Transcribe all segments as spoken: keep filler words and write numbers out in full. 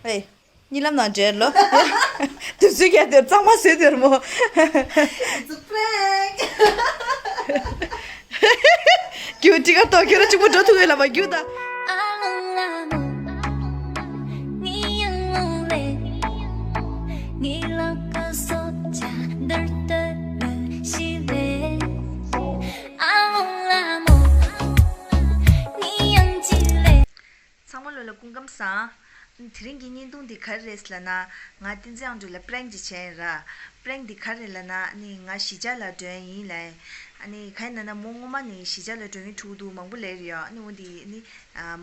ཨེ། གཉིད་ལམ་ནང་འདྲེར་ལོ། དུས་ཚོད་བརྒྱད་དེར་གཙང་མ་བཟོས་དེར་མོ། It's a prank. རྒྱུ་ཊི་ཀར་ཏོ་ཁྱོད་ར་གཅིག་པུ་འགྲོ་ཐུབ་ཡོད་ལ་མ་རྒྱུ་ད། ཚང་མ་ལོ་ལ་སྐུ་ཁམས་བཟང་། དེ་རིང་གི་བརྙན་ཐུང་འདི་ག་རེ་རེད་ལབ་ན། ང་བསྟན་འཛིན་ཨང་ཀྲོས་ལ་པྲེང་ཅིག་བྱས་ཡིན་ར། པྲེང་འདི་ག་རེ་ལབ་ན་ནི་ང་གཞིས་ཆགས་ལ་འགྲོ་ཡ་ཡིན་ལབ། ཨ་ནི་ག་ཡིན་ན་ན་མོ་སྔོན་མ་ནི་གཞིས་ཆགས་ལ་འགྲོ་མཁན་ཐུག་འདུག་མང་པོ་ལབ་ཡོད། ཨ་ནི་འོ་འདི་ནི་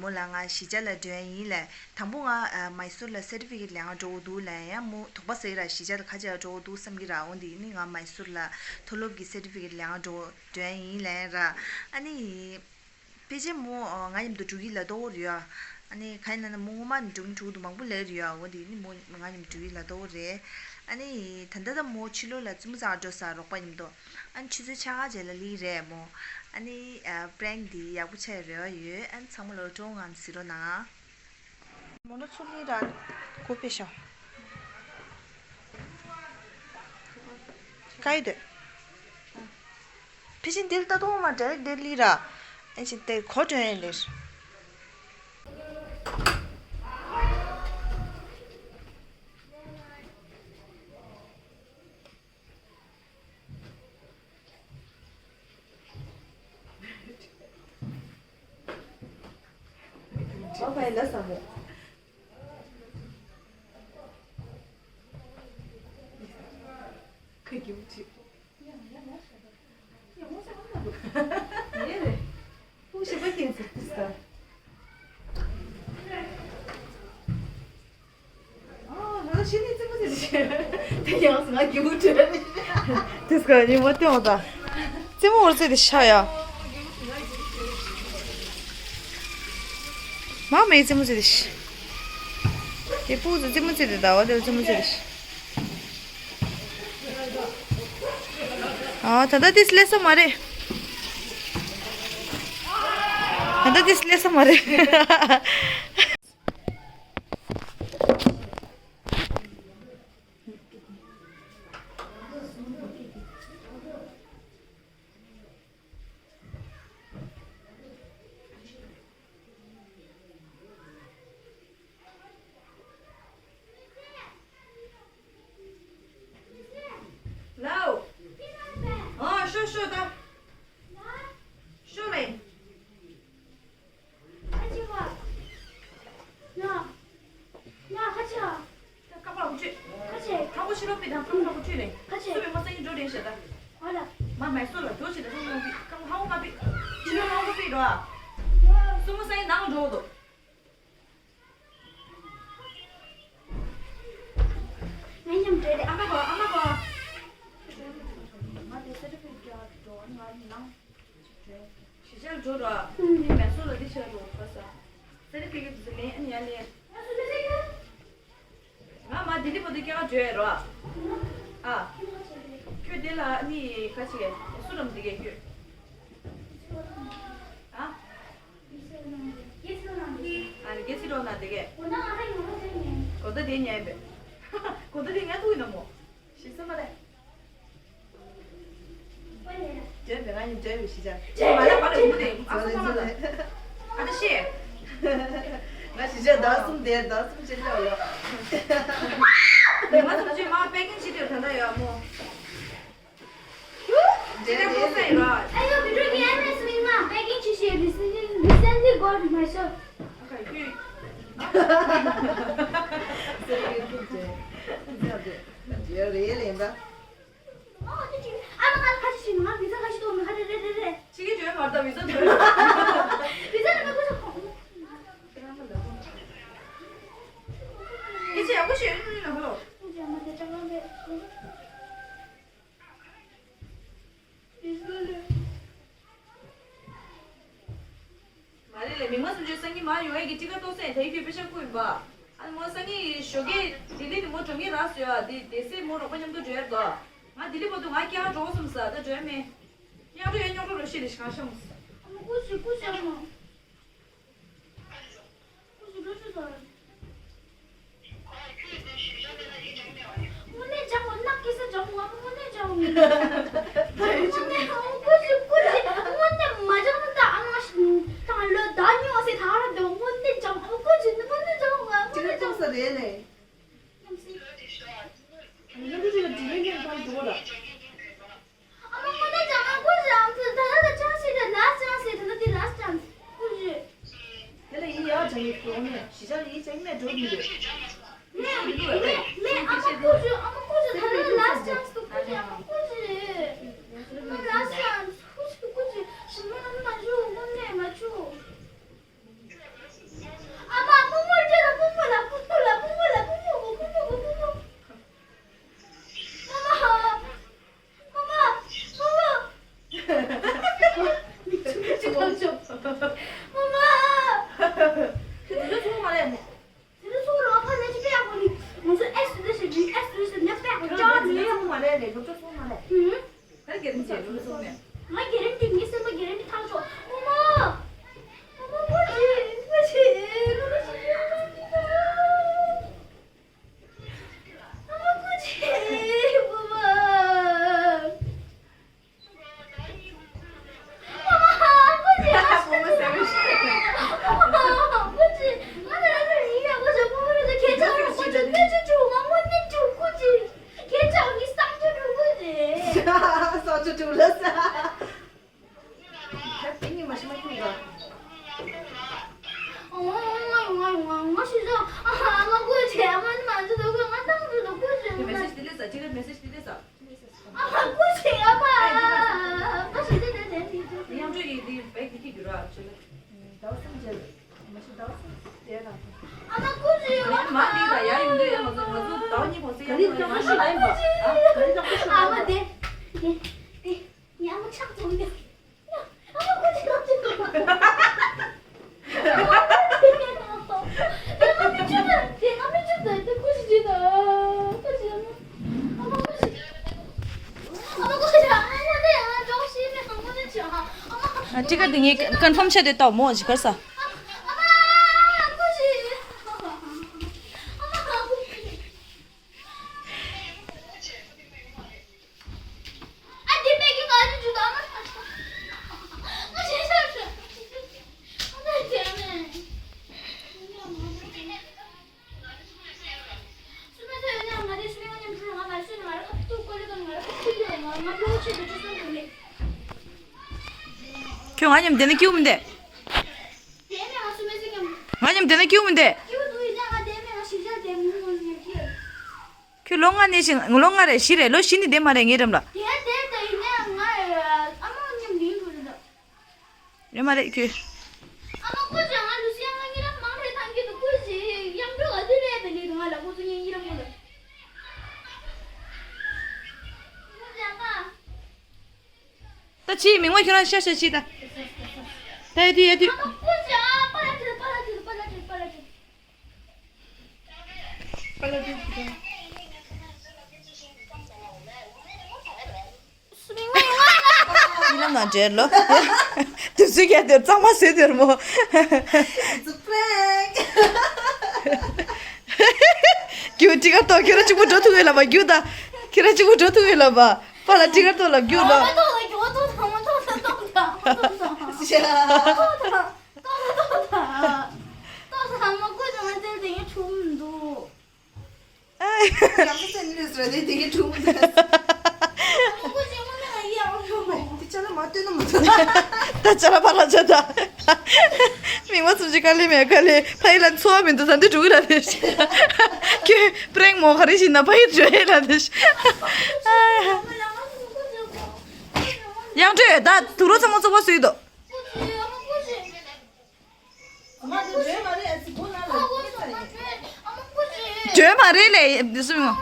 མོ་ལ་ང་གཞིས་ཆགས་ལ་འགྲོ་ཡ་ཡིན་ལབ། དང་པོ་ང་མའི་སུར་ལ་སར་ཊི་ཕི་ཀེཊ་ལེན་ག་འགྲོ་འདུག་ལབ། ཡང་མོ་དོགས་པ་ཟ་ཡི་ར། གཞིས་ཆགས་ལ་ཁ་ཆེ་ལ་འགྲོ་འདུག་བསམ་གི་ར། འོ་འདི་ནི་ང་མའི་སུར་ལ་མཐོ་སློབ་ཀྱི་སར་ཊི་ཕི་ཀེཊ་ལེན་ག་འགྲོ་འགྲོ་ཡ་ཡིན་ལབ་ར། ཨ་ནི། ཕལ་ཆེར་མོ་ང་མཉམ་དུ་འགྲོ་གི་ལབ་མདོག་རེད་ཡ། ཨ་ནི་ག་ཡིན་ན་ན་མོ་སྔོན་མ་ནས་འགྲོ་གི་འགྲོ་གི་འདུག་མང་པོ་ལབ་རེད་ཡ། འོ་དེ་ནི་མོ་ང་མཉམ་འགྲོ་གི་ལབ་མདོག་རེད། ཨ་ནི་ད་ལྟ་ད་མོ་ཕྱི་ལོགས་ལ་རྩེད་མོ་རྩེ་ག་འགྲོ་ས་རོགས་པ་མཉམ་དུ། ཨ་ནི་ཆུ་ཚོད་ཕྱེད་ཀ་རྗེས་ལ་སླེབས་རེད་མོ། ཨ་ནི་པྲེང་འདི་ཡག་པོ་ཆགས་ཡོད་རེ་བ་ཡོད། ཨ་ནི་ཚང་མ་ལོ་སྤྲོ་བོ་ངང་གཟིགས་རོགས་གནང་། མོ་ལ་ཚུར་ལི་ར་ཁོ་པེ་ཤོ། ཀའི་དེ། ཕི་ཤིན་དེར་ལྟ་དོང་མ་ཌའི་རེག་དེར་ལི་ར། ཨེ་ཤིན་དེ་ཁོ་དོན་ཡན་ལེར། ཁ་གྱིས་བྲིས། ཡ་མོ་ས་ཨ་མ་འདུག་ཡེ་རེད། ཕུག་ཤི་པ་ཁྱེད་ཚོ་ཏིས་ཀ། ཨ་ང་ཤི་ནི་རྩེད་མོ་རྩེ་དེ་ཤི། དེ་ཡང་ང་གྱིས་བྲིས། ཏིས་ཀ་ཉི་མ་ལྟེ་བ་ད། རྩེད་མོ་འོར་རྩེ་དེ་ཤ་ཡ། མ་མེ་རྩེད་མོ་རྩེ་དེ་ཤི། དེ་ཕུག་ཚོ་རྩེད་མོ་རྩེ་དེ་ད་བ་དེ་རྩེད་མོ་རྩེ་དེ་ཤི། ཨ་ད་ལྟ་དེ་སླེབས་ས་མ་རེད། ད་ལྟ་དེ་སླེབས་ས་མ་རེད། ལའོ། ཨ་ཤོ་ཤོ་ད། ཤོ་ལེ། ཁ་ཆེ་བ། ན། ན་ཁ་ཆེ་བ། ད་ཀ་པ་ལ་ཁུ་ཆུ། ཁ་ཆེ། ཁ་པོ་ཕྱི་ལོགས་པི་དང་ཀ་པ་ལ་ཁུ་ཆུ་ལེ། ཁ་ཆེ། སུ་བའི་མ་སེང་གི་འགྲོ་རེད་ཤ་ད། ཨ་ལ། མ་མའི་སུ་ལ་འགྲོ་ཆེ་ད་ཧང་ཧང་པི། ཀ་པ་ཧང་ཧང་པི། ཕྱི་ལོགས་ཧང་ཧང་པི་འགྲོ་ཨ། སུ་མ་སེང་ནང་འགྲོ་འདུག་ང་མཉམ་འབྲེལ་ཏེ་ཨ་མ་གོ་ཨ་མ་གོ། ང་དེ་སེ་རི་ཕི་རྒྱ་འགྲོ་ང་ནང་། གཞིས་ཆགས་འགྲོ་ར། ཨུམ། ངས་མེ་སོ་ལ་འདི་བྱས་རོགས་ག་ས། སེ་རི་ཕི་གི་དུས་ལེན་ཨ་ནི་ཡ་ལེན། ང་མ་ལྡི་ལི་བར་དུ་སྐྱེལ་ག་འགྲོ་ཡ་རོ། ཨ། ཁྱོད་དེ་ལ་ཨ་ནི་ག་ཅིག་གས་སུ་རམ་འདི་གས་ཁྱོད། ཨ། ཨ་ནི་གེ་སི་རོགས་ན་དེ་གས། གོ་ད་དེ་ཉན་པས། གོ་ད་དེ་ཉན་ཐུག་ཡིན་ན་མོ། ཤི་ས་མ་རེད། འདྲེན་པའི་ང་ཡིན་འདྲེན་པའི་གཞིས་ཆགས། མ་ལ་བ་ལ་མུ་དེ་ཨ་སུ་མ་ལ། ཨ་ད་ཤེས། ང་གཞིས་ཆགས་ཟླ་གསུམ་དེ་ཟླ་གསུམ་ཕྱིན་ཆོག་ལོ། ང་ཚོ་ཆུ་མ་པེ་ཀིང་བྱེད་དུས་ད་ལྟ་ཡོད་མོ། འདྲེན་པའི་ཡོད། ཨ་ཡོ་བི་ཌིའོ་གི་ཨ་མ་སུ་ཡིན་མ་པེ་ཀིང་བྱེད་ཤེས་རི་སེན་ལི་གོ་མ་ཤོ། ཨ་ཁ་ཡོད། ཡོད་རེད་ལེན་པ། ཨ་ཅེ་ཅེ། ཨ་མ་ང་ལ་ཁ་ཆེ་ཞིག་ང་བི་ཟ་ཁ་ཤས་གཏོང་མི་ཁ་ཆེ་རེད་རེད་རེད། ཅི་གི་བྲོས་མ་ད་བི་ཟ་བྲོས། བི་ཟ་ནི་ཁ་ཆེ་ཁོ། ཨེ་ཅེ་ཡག་པོ་ཞིག་ཡོད་ནི་ན་ཁོ་ལོ། ཨེ་ཅེ་ཨ་མ་དེ་ཅག་ལ་མེད། བི་ཟ་ལེ། མ་རེད་ལེ། མི་མང་སུམ་ཅུ་སང་ཉིན་མར་ཡོང་ཡས་ཀྱི་ཊི་ཀ་ཏོག་སེ་དེ་ཁྱོད་པེ་ཤ་བསྐུར་ཡིན་པ། ཨ་ནི་མོ་སང་ཉིན་ཞོགས་ཀས་ལྡི་ལི་ནས་མོ་འགྲོ་གི་རག་སོ་ཡ། དེ་དེ་སེ་མོ་རོགས་པ་མཉམ་དུ་འགྲོ་ཡར་དོ། ང་ལྡི་ལི་བར་དུ་ང་སྐྱེལ་ག་འགྲོ་བསམ་ས་ད་འགྲོ་ཡ་མེད། གཡག་འགྲོ་ཡ་རྙོག་དྲ་རོ་ཤི་ལེ་ཤི་གང་ཤ་མོ། ཨ་མ་སྐུ་ཞིག་སྐུ་ཞིག་ཨ་མ། སྐུ་ཞིག་འགྲོ་ཤི་ས། དངོས་གནས་ཨ་མ་ཀུ་ཅི་ཀུ་ཅི་དངོས་གནས་མ་སྦྱངས་ན་ད་ཨ་མ་ཞིག་དང་ལོ་ཟླ་ཉུང་ཟེར་ད་ར་འདུག་དངོས་གནས་སྦྱངས་ཨ་མ་ཀུ་ཅི་དངོས་གནས་སྦྱངས་ཨ་མ་ཀུ་ཅི་སྦྱངས་ཨ་མ་ཀུ་ཅི་ལ་དྲི་ལན་ཡང་ཐང་འདུག་ལ། ཨ་མ་ཀུ་ཅི་སྦྱངས་ཨ་ཀུ་ཅི་ཨ་མ་ད་ད་ད་ཅང་ཟེར་ད་ལ་ཅང་ཟེར་ད་ལ་དེ་ལ་ཅང་ཀུ་ཅི། དེ་ལ་ཡིན་ཡག་ཅང་ཡིན་གོ་ནས་གཞིས་ཆགས་ཡིན་ཅང་མེད་འགྲོ་གི་རེད། མེད་མེད་མེད་ཨ་མ་ཀུ་ཅི་ཨ་མ་ཀུ་ཅི་ད་ལ་ལ་ཅང་ཟེར་ཀུ་ཅི་ཨ་མ་ཀུ་ཅི་རེད། ཨ་མ་ལ་ཅང་ཀུ་ཅི་ཀུ་ཅི་ཞིམ་མ་ལ་མ་ཆུ་དངོས་གནས་མ་ཆུ། ཨ་མ་སྤུ་མོ་ལ་སྤུ་མོ་ལ་སྤུ་མོ་ལ་སྤུ་མོ་གོ་སྤུ་མོ་གོ་སྤུ་མོ། ཨ་མ་ཨ་མ་ཨ་མ། ཁྱོད་ཚོ་ཚོ་མ་རེད་ནས། དེ་ཚོ་ཚོ་རང་ཕ་ལས་ཅི་པས་གོ་ནི། ང་ཚོ་ཨེ་སི་དེ་ཞིག་ཨེ་སི་དེ་ཞིག་ནས་པས་གོ་ཅག་ནི། ཚོ་མ་རེད་ནས་སློབ་གྲྭ་ཚོ་མ་རེད། ཧུམ། ད་གེ་རིན་ཆེ་ལོ་སོང་ནས། ང་གེ་རིན་ཏིག་ངའི་སེམས་པ་གེ་རིན་ཏིག་ཐག་ཆོད། ཨོ་མ། ཨོ་མ་ཀུ་ཅི་ཀུ་ཅི་ཀུ་ཅི་ཀུ་ཅི། ཨོ་མ་ཀུ་ཅི་ཨོ་མ། ཨོ་མ་ཀུ་ཅི་ཨོ་མ་ཀུ་ཅི། ང་ད་ལྟ་ཡིན་ཡག་པོ་བྱ་ཀུ་ཅི་ཀུ་ཅི་ཁྱེད་ཅག་ཀུ་ཅི་ཀུ་ཅི་ཀུ་ཅི་ང་དངོས་གནས་ཀུ་ཀུ་ཅི། ཁྱེད་ཅག་གི་བསམ་ཚུལ་འགྲོ་གི་རེད། བསམ་ཚུལ་འགྲོ་ལ་ས། ད་དེ་གཉིས་མ་ཤི་མ་ཁྱུང་ག་ཨོ་ང་ཡོང་ང་ཡོང་ང་ང་ཤི་ཟ། ཨ་ཧ་ང་ཀུ་ཅི་ཨ་མ་ནི་མ་ཟི་དོ་ཀུ་ང་ཏང་ཟི་དོ་ཀུ་ཅི་དེ་མེ་སེ་ཇི་དེ་ལས་ས་ཅི་ག་མེ་སེ་ཇི་དེ་ལས་ས། ཨ་ཧ་ཀུ་ཅི་ཨ་མ་ང་ཤི་ཟ་དེ་དེ་དེ་དེ། ཡང་ཅོ་ཡི་དེ་བེག་དེ་ཁྱི་རྒྱུ་ར་ཆེ་ལ། ཟླ་བ་གསུམ་རྗེས་ལ། མ་ཤི་ཟླ་བ་གསུམ་དེ་ར། ཨ་མ་ཀུ་ཅི་ཨ་མ་མ་འདི་ད་ཡ་ཡིན་དུས་ཡ་ང་ཚོ་ང་ཚོ་ཟླ་བ་གཉིས་གོང་ཚེ་ཡ་ང་ཤི་ལ་ཡིན་པ། ཨ་ག་རི་ད་ཀུ་ཅི་ཨ་མ་དེ་དེ་དེ། ཉམས་ཆག་ཙམ་ཡོད། ཨ་མ་ཀུ་ཅི་ལབ་ཅི་ཀུ། ཨ་མ་ཀུ་ཅི་ལབ་ཅི་ཀུ། ཨ་མ་ཀུ་ཅི་ལབ་ཅི་ཀུ་ཅི་ལབ་ཀུ་ཅི་ལབ་ཀུ་ཅི་ལབ། ཨ་མ་ཀུ་ཅི། ཨ་མ་ཀུ་ཅི་ཨ་མ་ཀུ་ཅི་ཨ་མ་ཀུ་ཅི། ཨ་མ་ཀུ་ཅི་ཨ་མ་ཀུ་ཅི། ཨ་མ་ཀུ་ཅི། ཨ་ཀྲི་ཀ་འདི་ངས་ཀོན་ཕམ་བྱས་ཏེ་ལྟ་མོ་ཇི་གར་ས། ཨ་མ་ཀུ་ཅི། ཨ་མ་ཀུ་ཅི། ཁྱོད་ང་མཉམ་བསྡད་ན་སྐྱིད་པོ་མི་འདུག་ང་མཉམ་བསྡད་ན་སྐྱིད་པོ་མི་འདུག་ཁྱོད་ལོ་ལྔ་ནས་བཞིན་ལོ་ལྔ་རེད་བཞི་རེད་ལོ་བཞི་ནས་བསྡད་མ་རེད་ངའི་འགྲམ་ལ། ཡོད་མ་རེད་ཁྱོད། ད་ཕྱིའི་མིང་མ་ཁྱོད་རང་ཤ་ཤ་ཕྱིས་ད། ད་ཡ་དུས་ཡ་དུས། ཉིན་ལམ་ནང་འབྲེལ་ལོ། དུས་ཚོད་ཀྱང་དེར་གཙང་མ་བཟོས་དེར་མོ། It's a prank. རྒྱུ་ཊི་ཀར་ཏོ་ཁྱེད་རང་གཅིག་པུ་འགྲོ་ཐུབ་ཡོད་ལ་བ་རྒྱུ་ད། ཁྱེད་རང་གཅིག་པུ་འགྲོ་ཐུབ་ཡོད་ལ་བ། པཱ་ལགས་ཊི་ཀར་ཏོ་ལ་རྒྱུ་ད། ཡང་སེ་ནི་ལུས་རེད་དེ་དེ་གའི་ཁྲུམ་དུ། དེ་ཅ་ལ་མ་སྟོན་ན་མ་ཐུབ། ད་ཅ་ལ་པཱ་ལགས་ཅ་ད། མིག་མ་ཚུམ་ཅི་ག་ལེ་མེད་ག་ལེ་ཕ་ཡི་ལ་འཚོ་བ་མི་འདུག་ད་འདི་འགྲོ་གི་ལ་དེ། ཁྱོད་པྲེང་མོ་ག་རེ་བྱིན་ན་ཕ་ཡི་འགྲོ་ཡི་ལ་དེ། ཡང་འགྲོ་ད་དུག་རོ་ཚང་མ་བཙོག་པ་བཟོས་འདུག་སྒྲོལ་མ་རེད་ལས་འདི་སུ་མི་ངོ་།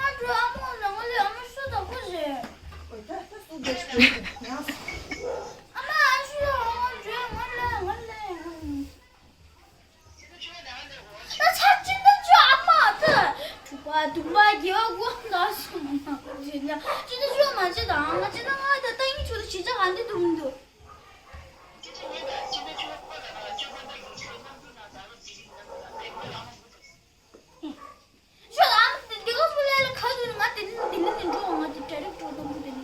ཁྱོད་ཨ་མ་དེ་འདི་ག་སུ་ལས་ལ་ཁ་དུ་ང་དེ་ནི་དེ་ནི་དེ་འགྲོ་ང་དེ་ཌའི་རེག་ཊི་འགྲོ་དང་དེ་ནི།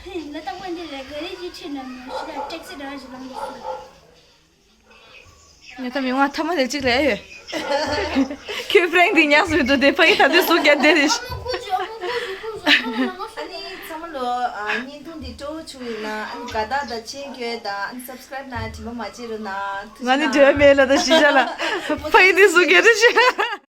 ལ་རྟག་པར་འདི་ལས་ག་རེ་ཅིག་ཁྲིད་ན་མི་ཤི་ལ་ཊེག་སི་འདྲ་ཞིག་ལངས་འདུག་སོང་། ངས་ད་མི་མང་ཐ་མ་དེ་གཅིག་ལས་ཡོད། ཁྱོད་ཕྲེང་འདི་ཉག་སུ་མི་འདུག་དེ་ཕ་གི་ད་དུས་སུ་རྒྱ་དེ་རེད། ཨ་ནི་ཚང་མ་ལོ་ཨ་བརྙན་ཐུང་འདི་སྤྲོ་བོ་བྱུང་ཡོད་ན་ཨ་ནི་དགའ་རྟགས་དང་མཆན་འགོད་དང་ཨ་ནི་སབ་སི་ཀ་རེབ་ན་དྲི་མ་མ་བརྗེད་རོགས་གནང་། ཐུགས་རྗེ་ང་ནི་འབྲེལ་བ་མེད་ལ་ད་གཞིས་ཆགས་ལ་ཕ་གི་དེ་སུ་རྒྱ་དེ་ཤི།